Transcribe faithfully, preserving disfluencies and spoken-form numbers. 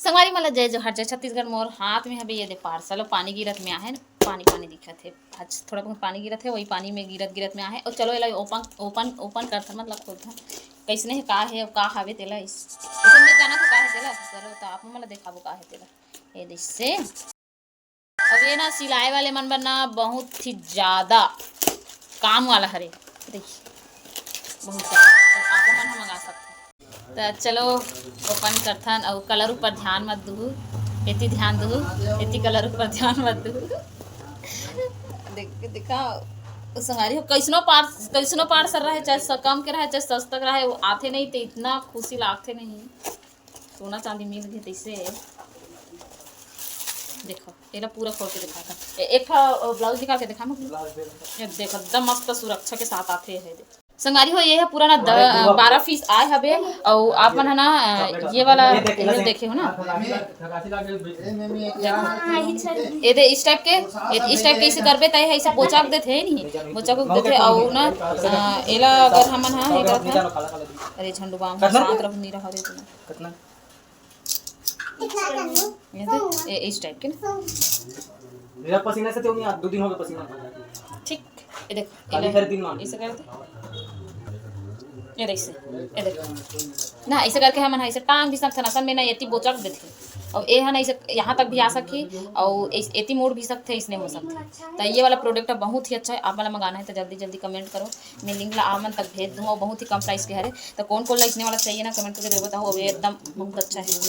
संगवारी मन ला जय जोहार, जय छत्तीसगढ़। मोर हाथ में हवे ये दे पार्सल, पानी गिरत में आहे, पानी पानी दिखत हे। आज थोड़ा बहुत पानी गिरत हे, वही पानी में गिरत गिरत में आहे। और चलो एला ओपन ओपन ओपन करथन, मतलब खोलथन, कैसने हे, का हे, का हवे तेला। इस इसे मैं जाना था का हे तेला, चलो तो आप मन ला देखाबो का हे तेला। ये दे इसे। अब ये ना सिलाई वाले मन बर ना बहुत ही ज्यादा काम वाला हरे। देखिए, बहुत ज्यादा। और आप मन ह मंगा सकते। त चलो ओपन करथन, अउ कलर ऊपर ध्यान मत दू, एती ध्यान दू, एती कलर ऊपर ध्यान मत दू। देख, देखा, संगवारी हो, कैसनो पार, कैसनो पार्सल रहे, चाहे स-, कम के रहे, चाहे सस्ता के रहे, वो आथे नहीं, तो इतना खुशी लागथे नहीं। सोना चांदी मिल गए तैसे। देखो, एला पूरा खोल के दिखाता। ए-, एक ठा, अ, ब्लाउज निकाल के दिखा ना। ये देखो, एकदम मस्त सुरक्षा के साथ आथे है। देख। संगवारी हो, ये है पूरा ना द-, बारह पीस आए हवे। और आप मन है ना, अ, ये वाला, ये देखे हो ना, ये दे इस टाइप के, ये इस टाइप के इसे करबे, तय है इसे बोचक देथे नहीं, बोचक देथे। और ना, अ, एला अगर हमन हा, ये करत है, अरे झंडू बाम, शांत रहू, नहीं रहा रे तू। कितना? ये दे, ए, इस टाइप के ना। मेरा पसीना से तो नहीं, आज दो दिन हो गए पसीना। ठीक, ये देखो, ये ले, इसे कर दे। ये देख से, ये देखो ना, इसे करके हमन हा इसे टांग भी सकथन, असल में ना एती बोचक देथे। और ये है ना, इसे यहाँ तक भी आ सकही, और इस, एती मोड़ भी सकथे, इसने हो सकथे। तो ये वाला प्रोडक्ट बहुत ही अच्छा है, आप वाला मंगाना है तो जल्दी जल्दी कमेंट करो, मैं लिंक ला आप मन तक भेज दूँ। और बहुत ही कम प्राइस के हरे, तो कौन कौन ला इसने वाला चाहिए ना, कमेंट करके जरूर बताओ। और ये एकदम बहुत अच्छा है।